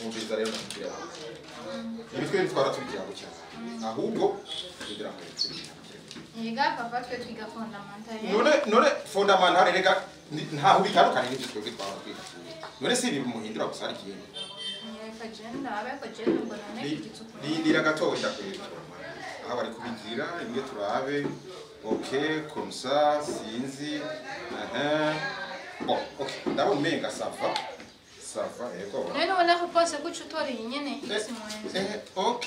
Umviriza rero ndakubwira. Ibi twe twara tubigira gutya. Ahubwo tugira ngo Yega papa twe twiga fondamental. None fondamental rega ntaho bitandukanye n'ibyo twebwe twara twiga. None si ibi muhindura gusa ari kintu. Yega jenda abe ko jenda mbona n'igitsuko. Lindira gatoya kwera. Aho bari kubigira imwe turabe. OK, comme ça, sinzi. Bon, OK. Ndabona umenga ça va. Ça va, ego. None ubona ko pose guca utora iyi nyene X moins. OK.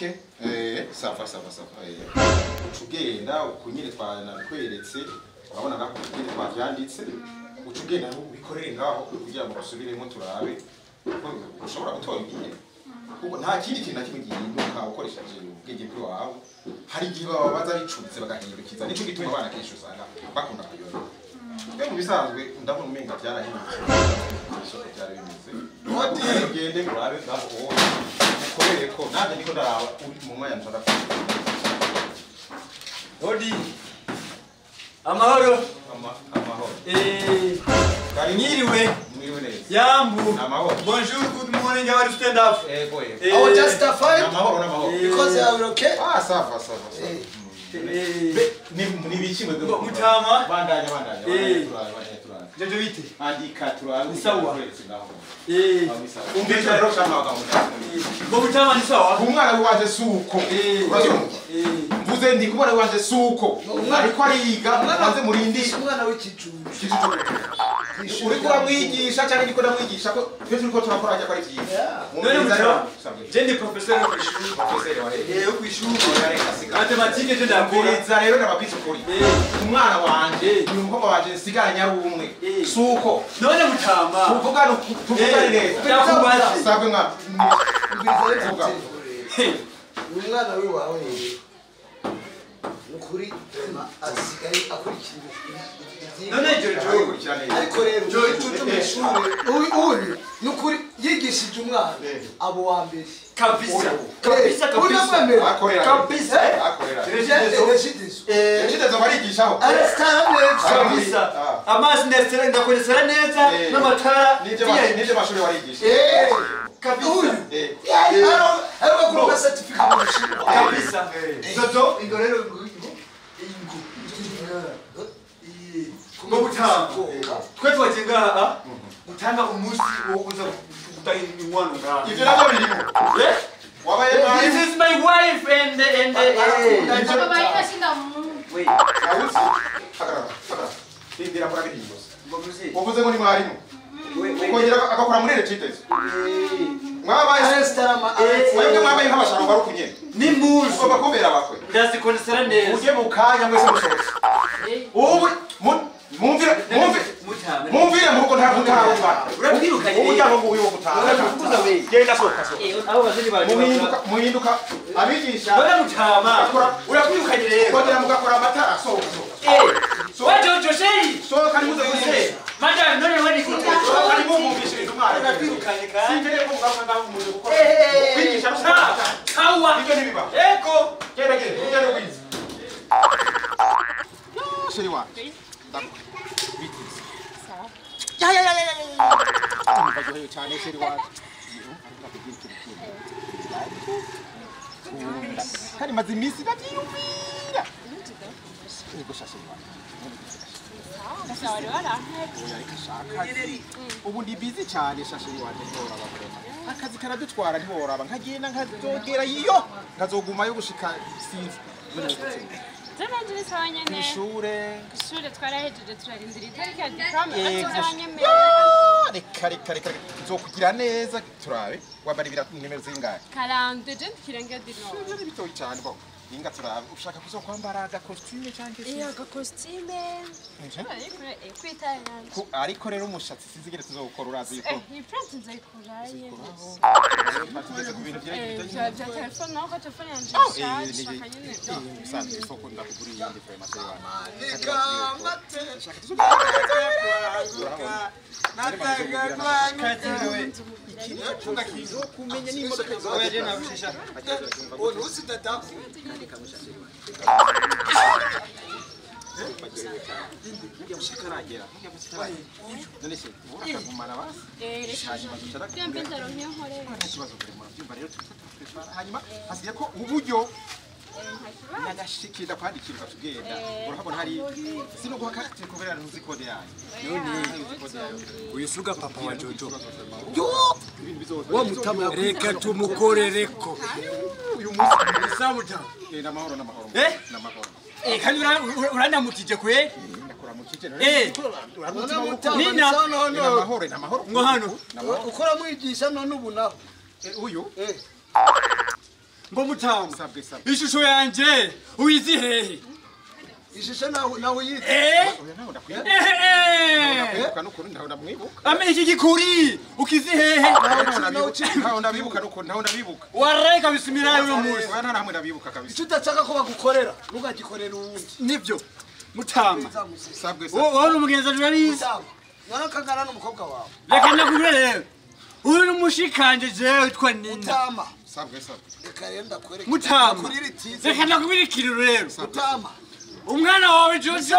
Ça va, ça va, ça va. Ucugenda ukunyire twanabikweretse. Urabona nako nyine twavyanditse. Ucugenda ubikorere ngaho kugira ngo usubiremo turabe. Ushobora gutora igihe. Kuko nta kindi kintu na kimwe gihinduka ukoresheje ubwenge bwawe. Hari igihe baba baza bicutse bagahindukiza. Nico gituma abana kenshi usanga bakunda kuyora. Twe mu bisanzwe ndabona umenga byarahindutse. Isoko byari bimeze. Ati gende urabe ngaho wowe. Ukorere ko nanjye ndiko ndaraba uri mu mwanya nshaka. Odi. Amahoro. Amahoro. Mwiriwe. Mwiriwe neza. Yambu. Amahoro. Bonjour, good morning, how are you stand up? Ego. I was just fine. Amahoro n'amahoro. Because I will okay. Ah, ça va, ça va. Ni biki mwebwe mutama. Bandanya. Turabe. Jojo bite. Andika turabe. Ni sawa. Umviriza rero shama abagabo. Ngo mutama ni sawa. Umwana wanje suko. Urabyumva? Mvuze ndi kubona wanje suko. Ariko ariga maze murindi. Umwana w'ikijuju. Uriko uramwigisha cyane ndiko ndamwigisha ko twe turiko turakora ajya kwa ivyiza. None mutama. Je ndi professeur wo kwishuri. Professeur wa hehe? Wo kwishuri. Mathématique je ndakora. Umviriza rero ndababwiza ukuri. Umwana wanje ni umukobwa wanje nsigaranye ari umwe. Suko. None mutama. Tuvugane neza. Ndakubaza. Sabwe mwa. Umviriza rero. Umwana wiwawe nukuri asigaye akurikira ibyigwa. None Jojo ariko rero Jojo mw'ishure uyu nukuri yigishije umwana abo wa mbere kabisa kabisa kabisa kabisa akorera Regideso barigishaho kabisa amazi ndesera ndakoresera neza n'amatara n'ibyo mashuri barigisha kabisa ariko kuronka certificate mu shuri kabisa Jojo ingo rero ingo ngo twe twaje ngaha gutanga umunsi wo kuza gutanga inkwano ngaha ivyo navyo birimo wabaye This is my wife and Papa ina sinda mu. Wait. Awuzi hagarara. Ndindira kora birimbo. Uvuze ngo ni mwarimu. Ukongera agakora muri Regideso. Mwabaye mwebwe mwabaye nk'abasharo barukunye. Ni muzi. Ugomba kubera bakwe. Ndazikonesera neza. Uje mu kanya mwese musohotse. Ubu mumvire mumvire mu rugo nta gutaha. Urabwirukanye. Umuryango nguyu wo gutaha. Urakuza we. Genda sohoka. Abo bazini baje. Muhinduka abigisha. Bana mutama. Urakwirukanye rero. Kongera mugakora amatara sohoka. Wa Jojo sheri. Sohoka nimuze guse. Madam none we ni gute. Sohoka nimumvishirize umwana. Urakwirukanye kandi. Sinkeneye ko mugaruka ngaho muje gukora. Kwigisha no Kawa. Ibyo ntibiba. Ego. Genda genda wize. Sheri wanje. Biteze. Sawa. Ya. Ndagohewe cyane sheri wanje. Kandi maze iminsi ndabyiyumvira. Ego shashe wanje. Ubu ndi busy cyane shashe wanje ntiworaba kurema. Akazi karadutwara ntiworaba nkagenda nkazogera iyo nkazogumayo gushika sinzi. Nje sawa nyene. Ishure twarahejeje turarindira itariki ya diplome batuzabanyemera. Reka nzokugira neza turabe wambara ibira nimero zingahe? 42 je ndikirenge dino. Ibyo ni bitoyi cyane bo. Inga turabe ushaka kuzokwambara aga costume cyangwa se? Aga costume. Ariko ariko rero umushatsi sinzigere tuzokora urazi yuko. Ni print nzayikuraye. Tugeze ku bintu bya telefone naho telefone yanje shaka nyine. Usanzwe isoko ndakuguriye iyindi frame atari wana. Hanyuma hasigaye ko uburyo nagashikira kwandikira tugenda. Urahabona hari sino guha carte kubera ntuzi code yayo. None code yayo. Uyu suga papa wa Jojo. Yo! Wa mutama reka tumukorereko. Uyu munsi samuta. Namahoro namahoro. Eh? Namahoro. Eh kandi uranamukije kwe? Ndakuramukije. Eh. Nina. Namahoro namahoro. Ngo hano. Ukora mwigisha none ubu naho. Uyu Eh. Ngo mutama. Sabwe sabwe. Ishusho yanje uyizi hehe? Ishusho naho naho yitwa. Eh? Oya naho ndakwibuka. Eh. Ndakwibuka n'ukuntu naho ndamwibuka. Ame iki gikuri ukizi hehe? Naho ndabibuka n'ukuntu naho ndabibuka. Wareka bisumira uno munsi. Oya nta hamwe ndabibuka kabisa. Icyo udashaka ko bagukorera ntugagikorere uwundi. Nibyo. Mutama. Sabwe sabwe. Wowe uri umugenzi urabizi. Mutama. None kangana n'umukobwa wawe. Reka ndakubwire rero. Uyu ni umushikanje jewe witwa Nina. Mutama. Sabwe sabwe. Reka rero ndakwereke. Mutama. Ndakurira itize. Reka ndakubwire ikintu rero. Mutama. Umwana wawe Jojo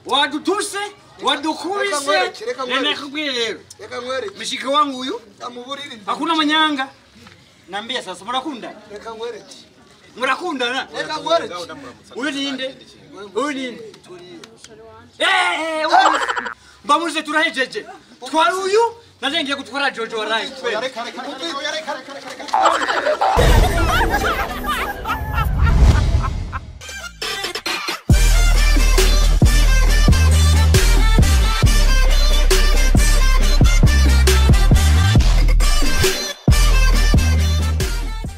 wadutuse wadukubise. Reka nkwereke, reka nkwereke. Nakubwire rero. Reka nkwereke. Mshike wangu huyu Ndamuburira imbere. hakuna manyanga. Naambia sasa mnakundana. Reka nkwereke. Mnakundana. Reka nkwereke. Huyu ni nde? Huyu ni nde? Eh eh Bamuze turahejeje. Twara uyu naje ngiye gutwara Jojo waraye. Oya reka reka reka reka reka reka reka.